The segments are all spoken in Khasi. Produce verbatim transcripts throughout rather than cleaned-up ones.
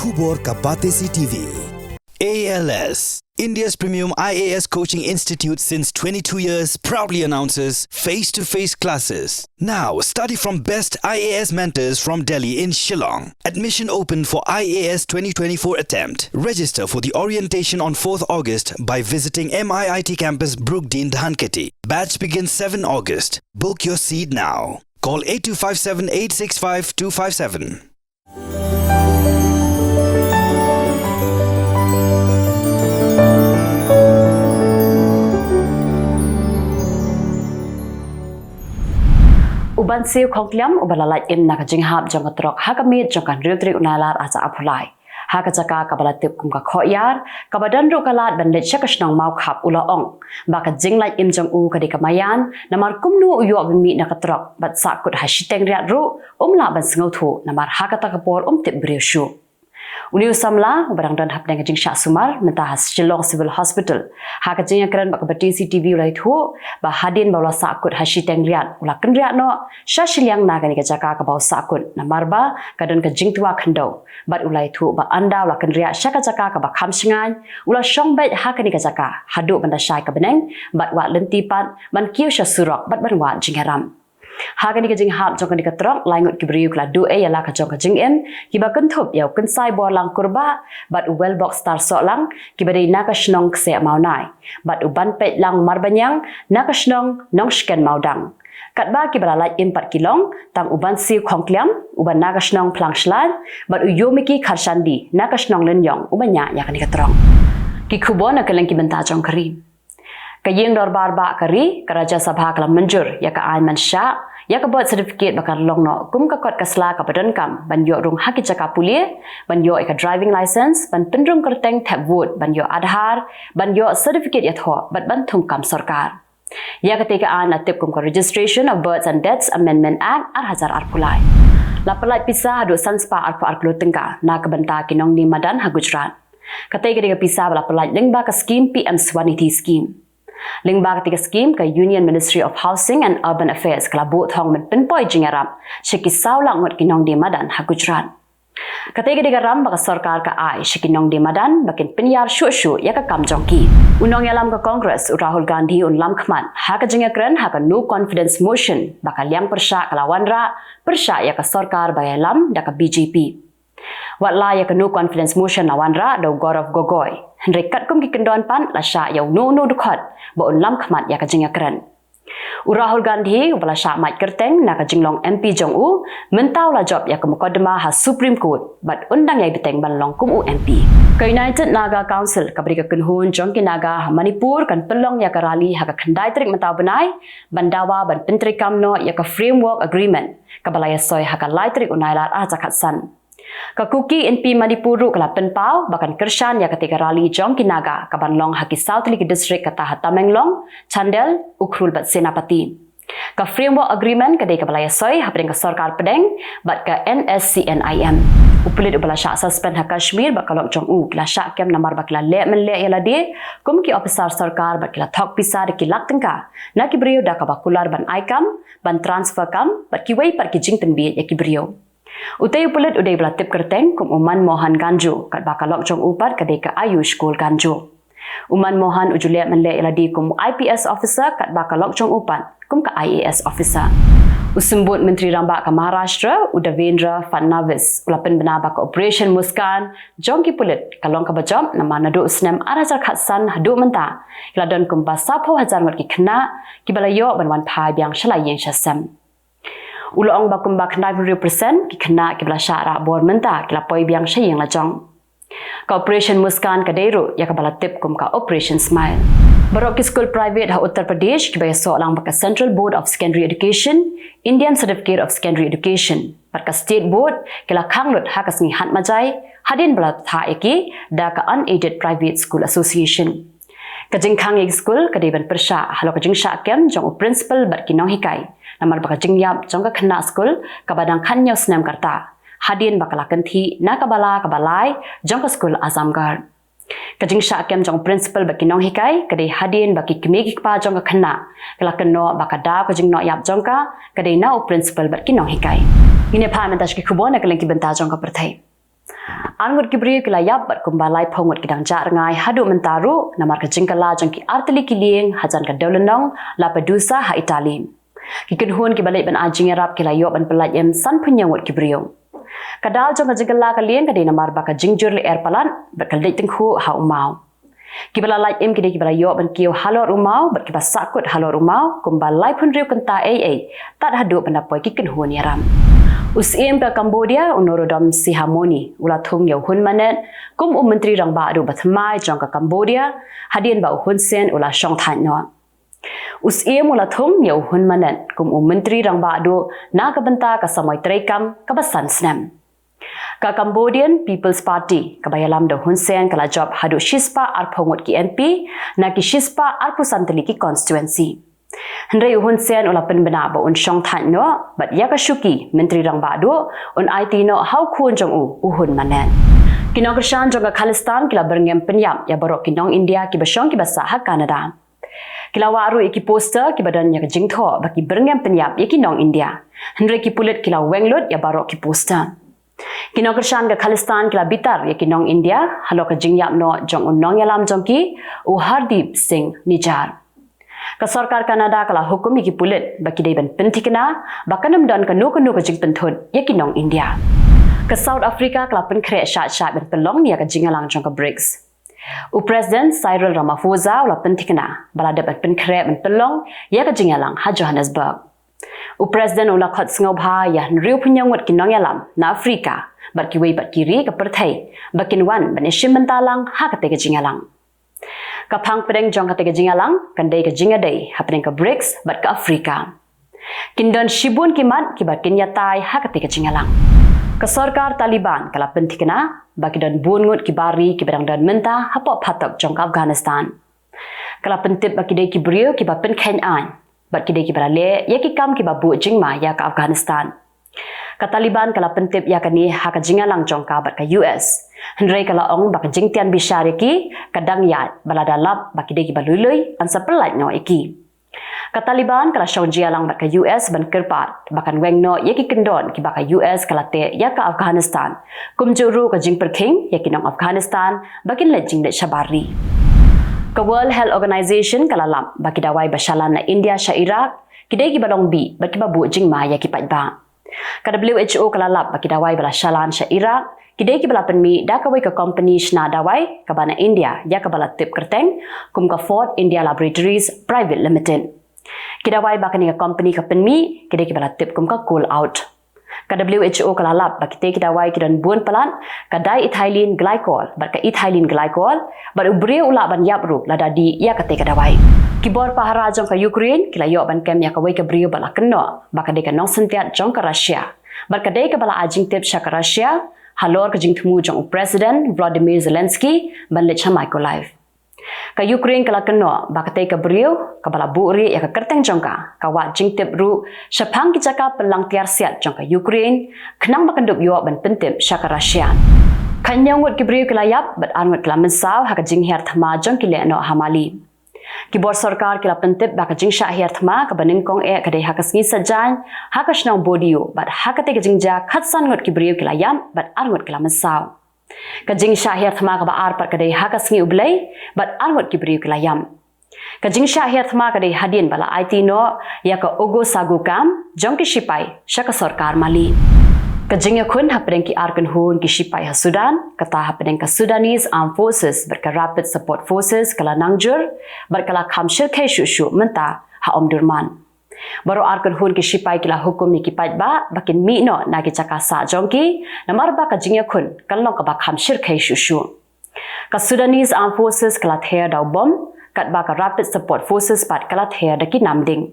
Khubor ka Batesi T V. A L S, India's premium I A S coaching institute since twenty-two years, proudly announces face-to-face classes. Now, study from best I A S mentors from Delhi in Shillong. Admission open for I A S twenty twenty-four attempt. Register for the orientation on fourth August by visiting M I I T campus, Brookdean, Dhankheti. Batch begins seven August. Book your seat now. Call eight two five seven eight six five two five seven. U Bansiew Khongkliam, uba la lait im na ka jinghap jong ka trok ha ka miet jong ka hynriew tarik u Nailar arhajar arphew lai, ha ka jaka kaba la tip kum ka Khohiar, kaba don ruh ka lad ban leit sha ka shnong Mawkhap, u la ong ba ka jinglait im jong u ka dei ka maïan, namar kumno u ïoh ban mih na ka trok bad sahkut ha shiteng riat ruh um lah ban sngewthuh, namar ha kata ka por um tip briew shuh. Une u samla, uba dang don hapdeng ka jingshah sumar mynta ha Shillong Civil Hospital, ha ka jingïakren bad ka Batesi T V u la ïathuh ba hadien ba u la sahkut ha shiteng riat, u la kynriah noh sha shiliang na kane ka jaka kaba u sahkut, namar ba ka don ka jingtwa khyndew. Bad u la ïathuh ba ynda u la kynriah sha ka jaka kaba kham shngaiñ, u la shong beit ha kane ka jaka haduh ban da shai ka bneng, bad wad lynti pat ban kiew sha surok bad ban wad jingïarap. Ha kane ka jinghap jong kane ka trok, lai ngut ki briew ki la duh ei ïa la ka jong ka jingim, kiba kynthup ïa u Kynsaibor Langkurbah bad u Welbokstar Sohlang, kiba dei na ka shnong Kseh Mawnai, bad u Banpeitlang Marbaniang na ka shnong Nongshken Mawdang. Katba kiba la lait im pat ki long tang u Bansiew Khongkliam, uba na ka shnong Phlangshlad, bad u Yomiki Kharshandi na ka shnong Lyniong, uba ñiah ïa kane ka trok. Ki khubor na kylleng ki bynta jong ka ri. Ka Ïing Dorbar Bah ka ri, ka Rajya Sabha, ka la mynjur ïa ka aiñ ban shah ïa ka birth certificate ba kan long noh kum ka kot ka sla kaba donkam ban ïoh rung ha ki jaka pule, ban ïoh ïa ka driving license, ban pynrung kyrteng thep vote, ban ïoh Aadhaar, ban ïoh certificate ïathoh bad ban thungkam sorkar. Ïa katei ka aiñ la tip kum ka Registration of Births and Deaths Amendment Act arhajar arphew lai. La pyllait pisa haduh san spah arphew ar klur tyngka na ka bynta ki nongdie madan ha Gujarat. Katei ka dei ka pisa ba la pyllait lyngba ka skhim P M Swanidhi Scheme. Lyngba katei ka skhim, ka Union Ministry of Housing and Urban Affairs ka la buh thong ban pynpoi jingïarap sha ki saw lak ngut ki nongdie madan ha Gujarat. Katei ka dei ka ram ba ka sorkar ka ai sha ki nongdie madan ba kin pynïar shuh shuh ïa ka kam jong ki. U nongïalam ka Congress, u Rahul Gandhi, un lam khmat ha ka jingïakren ha ka No Confidence Motion ba ka liang pyrshah ka la wanrah pyrshah ïa ka sorkar ba ïalam da ka B J P. Wat la ïa ka No Confidence Motion la wanrah da u Gaurav Gogoi, hynrei katkum ki kyndon pat la shah ïa uno uno u dkhot ba un lam khmat ïa ka jingïakren. U Rahul Gandhi, uba la shah mait kyrteng na ka jinglong M P jong u, mynta u la jop ïa ka mukotduma ha Supreme Court bad un dang ïai bteng ban long kum u M P. Ka United Naga Council, kaba dei ka kynhun jong ki Naga ha Manipur, kan pynlong ïa ka rally ha ka khyndai tarik mynta u bnai ban dawa ban pyntreikam noh ïa ka Framework Agreement kaba la ïasoi ha ka lai tarik u Nailar arhajar khatsan. Ka Kuki Inpi Manipur ruh ka la pynpaw ba kan kyrshan ïa katei ka rally jong ki Naga kaban long ha ki saw tylli ki district, kata ha Tamenglong, Chandel, Ukhrul bad Senapati. Ka Framework Agreement ka dei kaba la ïasoi hapdeng ka sorkar pdeng bad ka N S C N I M. U pulit uba la shah suspend ha Kashmir bad ka lok jong u ki la shah kem namar ba ki la leh mynleh ïa lade kum ki ophisar sorkar bad ki la thok pisa da ki lak tyngka na ki briew da kaba kular ban ai kam, ban transfer kam bad kiwei pat ki jingpynbieit ïa ki briew. Utei u pulit u dei ba la tip kyrteng kum u Manmohan Ganjo, katba ka lok jong u pat ka dei ka Ayush Kol Ganjo. U Manmohan u ju leh mynleh ïa lade kum u I P S officer, katba ka lok jong u pat kum ka I A S officer. U Symbud Myntri Rangbah ka Maharashtra, u Devendra Fadnavis, u la pynbna ba ka Operation Muskan jong ki pulit ka long kaba jop, namar naduh u snem arhajar khatsan haduh mynta ki la don kumba sawphew hajar ngut ki khynnah kiba la ïoh ban wan phai biang sha la ïing sha sem. U la ong ba kumba khyndai phew hynriew percent ki khynnah kiba la shah rah bor mynta ki la poi biang sha ïing la jong. Ka Operation Muskan ka dei ruh ïa kaba la tip kum ka Operation Smile. Baroh ki skul private ha Uttar Pradesh kiba ïasoh lang bad ka Central Board of Secondary Education, Indian Certificate of Secondary Education bad ka State Board ki la khang lut ha ka sngi Hatmajai hadien ba la thah ïa ki da ka Unaided Private School Association. Ka jingkhang ïa ki skul ka dei ban pyrshah halor ka jingshah kem jong u principal bad ki nonghikai, namar ba ka jingïap jong ka khynnah skul kaba dang khathynñiew snem ka rta hadien ba ka la kynthih na ka bala kaba lai jong ka skul Azamgarh. Ka jingshah kem jong u principal bad ki nonghikai ka dei hadien ba ki kmie ki kpa jong ka khynnah ka la kynnoh ba ka daw ka jingnoh ïap jong ka ka dei na u principal bad ki nonghikai. Ngin ïa phai mynta sha ki khubor na kylleng ki bynta jong ka pyrthei. Arngut ki briew ki la ïap bad kumba laiphew ngut ki dang jah rngai haduh mynta ruh namar ka jingkylla jong ki artylli ki lieng hajan ka dewlynnong Lampedusa ha Italy. Ki kynhun kiba leit ban ai jingïarap ki la ïoh ban pyllait im sanphew hynñiew ngut ki briew. Ka daw jong ka jingkylla ka lieng ka dei namar ba ka jingjur lyer palat bad ka leit tyngkhuh ha u maw. Kiba la lait im ki dei kiba la ïoh ban kiew halor u maw bad kiba sahkut halor u maw kumba laiphew hynriew kynta ei ei tad haduh ban da poi ki kynhun ïarap. U Syiem ka Cambodia u Norodom Sihamoni u la thung ïa u Hun Manet kum u Myntri Rangbah Duh ba thymmai jong ka Cambodia hadien ba u Hun Sen u la shong thait noh. U Syiem u la thung ïa u Hun Manet kum u Myntri Rangbah Duh na ka bynta ka samoi treikam kaba san snem. Ka Cambodian People's Party kaba ïalam da u Hun Sen ka la jop haduh shispah arphew ngut ki M P na ki shispah arphew san tylli ki constituency. Hynrei u Hun Sen u la pynbna ba un shong thait noh bad ïa ka shuki Myntri Rangbah Duh un aiti noh ha u khun jong u, u Hun Manet. Ki nongkyrshan jong ka Khalistan ki la byrngem pynïap ïa baroh ki nong India kiba shong kiba sah ha Canada. Ki la wah ruh ïa ki poster kiba don ïa ka jingthoh ba ki byrngem pynïap ïa ki nong India. Hynrei ki pulit ki la weng lut ïa baroh ki poster. Ki nongkyrshan ka Khalistan ki la bitar ïa ki nong India halor ka jingïap noh jong u nongïalam jong ki, u Hardeep Singh Nijjar. Ka sorkar Canada ka la hukum ïa ki pulit ba ki dei ban pynthikna ba kan ym don kano kano ka jingpynthut ïa ki nong India. Ka South Africa ka la pynkhreh shait shait ban pynlong ïa ka jingïalang jong ka BRICS. U President Cyril Ramaphosa u la pynthikna ba la dep ban pynkhreh ban pynlong ïa ka jingïalang ha Johannesburg. U President u la khot sngewbha ïa hynriewphew hynñiew ngut ki nongïalam na Africa bad kiwei pat ki ri ka pyrthei ba kin wan ban ïashim bynta lang ha katei ka jingïalang. Ka phang pdeng jong katei ka jingïalang kan dei ka jingïadei hapdeng ka BRICS bad ka Africa. Kin don shibun ki mat kiba kin ïatai ha katei ka jingïalang. Ka sorkar Taliban ka la pynthikna ba ki don bun ngut ki bari kiba dang don mynta hapoh phatok jong ka Afghanistan. Ka la pyntip ba ki dei ki briew kiba pynkheiñ aiñ bad ki dei kiba la leh ïa ki kam kiba buh jingma ïa ka Afghanistan. Ka Taliban ka la pyntip ïa kane ha ka jingïalang jong ka bad ka U S. Hynrei ka la ong ba ka jingtian bishar ïa ki ka dang ïaid ba lada lap ba ki dei kiba lui lui yn sa pyllait noh ïa ki. Ka Taliban ka la shong jingïalang bad ka U S ban kyrpad ba kan weng noh ïa ki kyndon kiba ka U S ka la teh ïa ka Afghanistan, kumjuh ruh ka jingpyrkhing ïa ki nong Afghanistan ba kin leit jingleit shabar ri. Ka World Health Organization ka la lap ba ki dawai ba shalan na India sha Iraq ki dei kiba long bih bad kiba buh jingma ïa ki paidbah. Ka W H O ka la lap ba ki dawai ba la shalan sha Iraq ki dei kiba la pynmih da kawei ka kompani shna dawai kaba na India ïa kaba la tip kyrteng kum ka Ford India Laboratories Private Limited. Ki dawai ba kane ka kompani ka pynmih ki dei kiba la tip kum ka Cold Out. Ka W H O ka la lap ba kitei ki dawai ki don bun palat ka diethylene glycol bad ka ethylene glycol bad u briew u lah ban ïap ruh lada dih ïa katei ka dawai. Ki bor pahara jong ka Ukraine ki la ïoh ban kem ïa kawei ka briew ba la kynnoh ba ka dei ka nongsyntiat jong ka Russia bad ka dei kaba la ai jingtip sha ka Russia halor ka jingthmu jong u President Volodymyr Zelensky ban leit sha Mykolaiv. Ka Ukraine ka la kynnoh ba katei ka briew kaba la buhrieh ïa ka kyrteng jong ka ka wad jingtip ruh shaphang ki jaka pynlang tiar siat jong ka Ukraine khnang ba kan dup ïoh ban pyntip sha ka Russia. Khathynñiew ngut ki briew ki la ïap bad ar ngut ki la mynsaw ha ka jinghiar thma jong ki lehnoh ha Mali. Ki bor sorkar ki la pyntip ba ka jingshah hiar thma kaba nyngkong eh ka dei ha ka sngi Saitjaiñ ha ka shnong Bodio bad ha katei ka jingjia khatsan ngut ki briew ki la ïap bad ar ngut ki la mynsaw. Ka jingshah hiar thma kaba ar pat ka dei ha ka sngi U Blei bad ar ngut ki briew ki la ïap. Ka jingshah hiar thma ka dei hadien ba la aiti noh ïa ka Ogosago camp jong ki shipai sha ka sorkar Mali. Ka jingïakhun hapdeng ki ar kynhun ki shipai ha Sudan, kata hapdeng ka Sudanese Armed Forces bad ka Rapid Support Forces ka la nangjur bad ka la kham shyrkhei shuh shuh mynta ha Omdurman. Baroh ar kynhun ki shipai ki la hukum ïa ki paidbah ba kin mih noh na ki jaka sah jong ki namar ba ka jingïakhun kan long kaba kham shyrkhei shuh shuh. Ka Sudanese Armed Forces ka la ther da u bom katba ka Rapid Support Forces pat ka la ther da ki namding.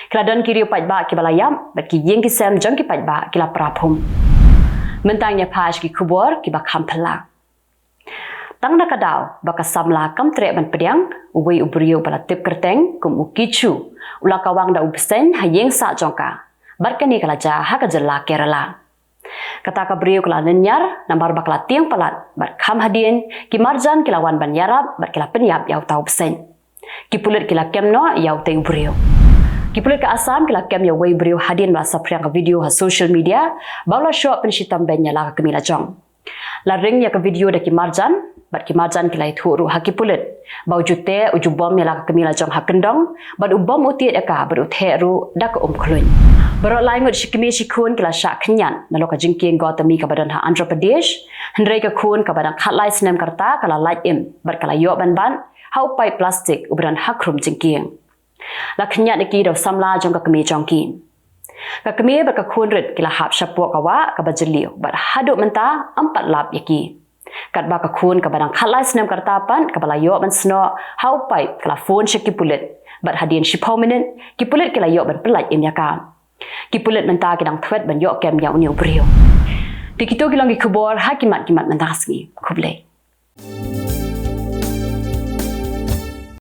Ki la don ki riew paidbah kiba la ïap bad ki ïing ki sem jong ki paidbah ki la pra phum. Mynta ngin ïa phai sha ki khubor kiba kham phylla. Tang na ka daw ba ka samla kam treh ban pdiang, uwei u briew ba la tip kyrteng kum u Kichu u la kawang da u bseiñ ha ïing sah jong ka bad kane ka la jia ha ka jylla Kerala. Kata ka briew ka la lynñiar namar ba ka la tieng palat bad kham hadien ki marjan ki la wan ban ïarap bad ki la pynïap ïa uta u bseiñ. Ki pulit ki la kem noh ïa utei u briew. Ki pulit ka Assam ki la kem ïa uwei u briew hadien ba la saphriang ka video ha social media ba u la shoh pynshitom beiñ ïa la ka kmie la jong. La ring ïa ka video da ki marjan, bad ki marjan ki la ïathuh ruh ha ki pulit ba u ju teh, u ju bom ïa la ka kmie la jong ha kyndong, bad u bom u tied ïa ka bad u theh ruh da ka um khluin. Baroh lai ngut shi kmie shi khun ki la shah khynñiat nalor ka jingkieng gotami kaba don ha Andhra Pradesh, hynrei ka khun kaba dang khatlai snem ka rta ka la lait im bad ka la ïoh ban bat ha u paip plastik uba don ha khrum jingkieng. La khynñiat ïa ki da u samla jong ka kmie jong ki. Ka kmie bad ka khun rit ki la hap shapoh ka wah kaba jylliew bad haduh mynta ym pat lap ïa ki. Katba ka khun kaba dang khatlai snem ka rta pat kaba la ïoh ban snoh ha u paip ka la phone sha ki pulit, bad hadien shiphew minit ki pulit ki la ïoh ban pyllait im ïa ka. Ki pulit mynta ki dang thwet ban ïoh kem ïa une u briew. Te kito ki long ki khubor ha ki mat ki mat mynta ka sngi. Khublei.